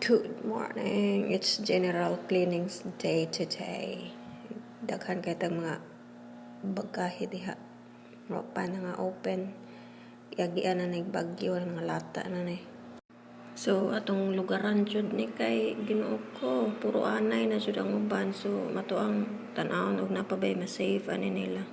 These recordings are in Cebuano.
Good morning. It's general cleaning day today. Daghan kay tag mga bagahe diha. Wa pa na nga open. Yagian na nig bagyo, mga lata na ni. So atong lugaran jud ni kay, Ginoo ko, puro anay na jud ang uban. So mato ang tan-awon og naa pa bay ma-save ani nila.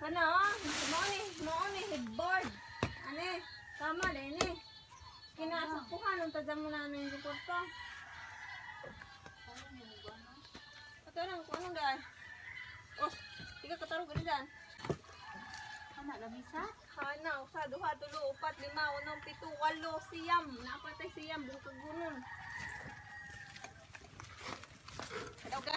Kana oh, mao ni headboard. Ane, tama din ni. Kinasakpuhan ang tadya mo na yung kwarto. Ato lang kung anong daan. Oh, tiga katarong gani daan. Ana lamisa? Hana, usa, duha, tulo, upat, lima, unom, pito, walo, siyam. Napatay siyam, bukag gunon. Daw ka.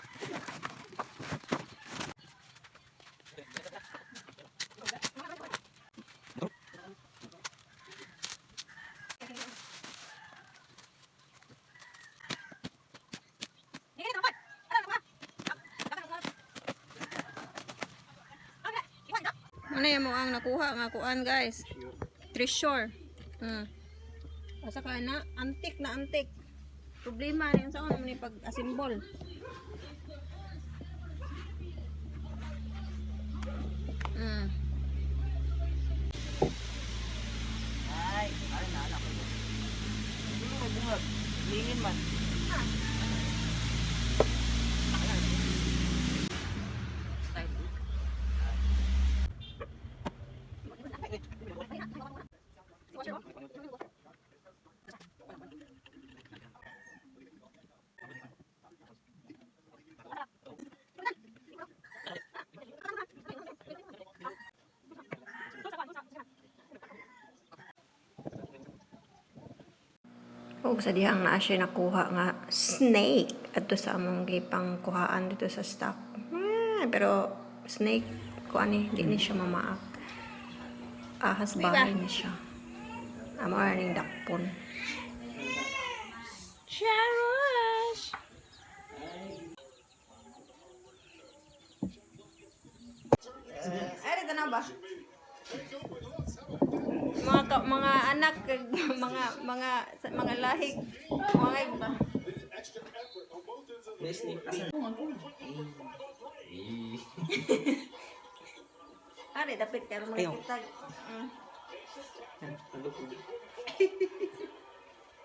Ano yung mo ang nakuha nga kuan, guys? Treasure. Asa ka na antik na antik. Problema rin sa ano ni pag asimbol. Ay, ay na anak ko. Hindi mo bungag. Lingin man. Ug sa dihang naa siya nakuha nga snake adto sa among gipang kuhaan dito sa stock. Pero snake kuan ni, di ni siya mamaak. Ahas bahay ni siya. Amo ra ning dakpon. Cherish! Ay, na ba? Mga anak, mga lahig, mga iba. Ari, dapat karon mga kita.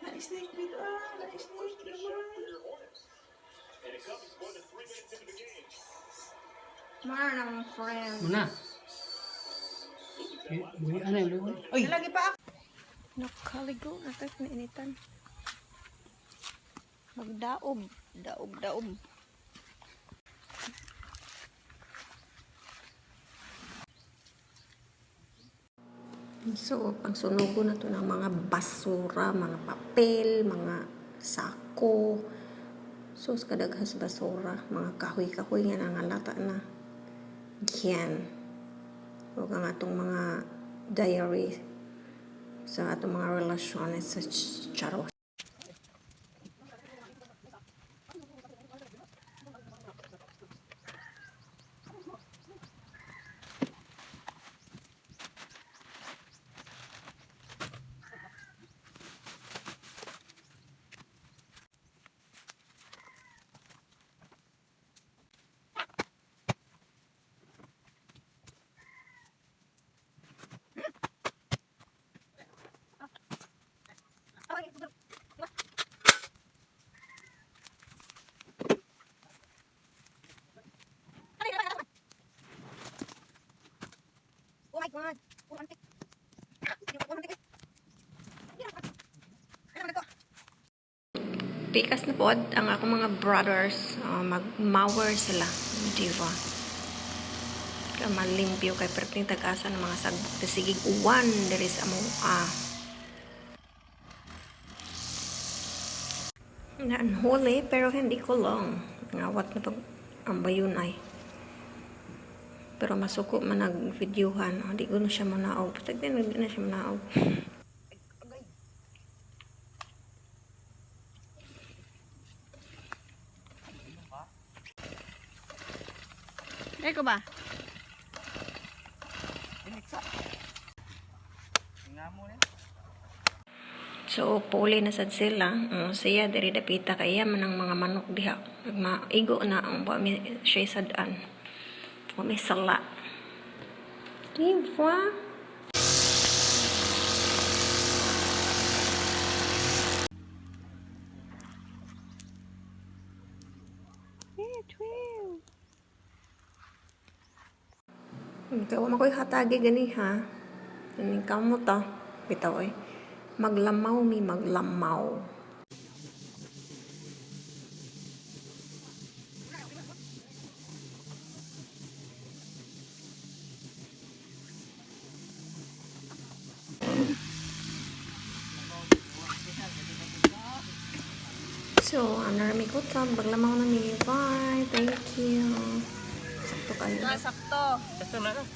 Na-snake dito ah. Na-snake naman. Mga nang friend. Muna. Buhi ano yung luoy. Ay! Lagi pa ako. Nakaligo na tayo nainitan. Magdaob, daob, daob. So, pangsunugo na to ng mga basura, mga papel, mga sako. So, sa kadaghas basura, mga kahoy-kahoy nga nangalata na. Yan. Huwag ang atong mga diary sa atong mga relasyon sa charos. Pikas na po ang akong mga brothers. Mag-mower sila. Di ba? Kaya malimpyo kay perting tag-asa ng mga sagbok. Sige, uwan diri sa amoa. Naanhuli pero hindi ko long. Ngawat na pag ang bayon ay. Pero masuko man nag-videohan. Di ko na siya manaog. Patag din, hindi na siya manaog. Ay ko ba? Nga mo na. So, puli na sad sila. Siya, diri dapita kaya man ang mga manok diha. Maigo na ang wa mi siya sad-an. Wa mi sala. Di ba? Kaya wa man ko'y hatagi gani ha. Kaning kamo ta. Bitaw eh. Maglamaw mi maglamaw. So, ano rami ko ta, maglamaw na mi. Bye. Thank you. Sakto kayo. Sakto. Ito na lang.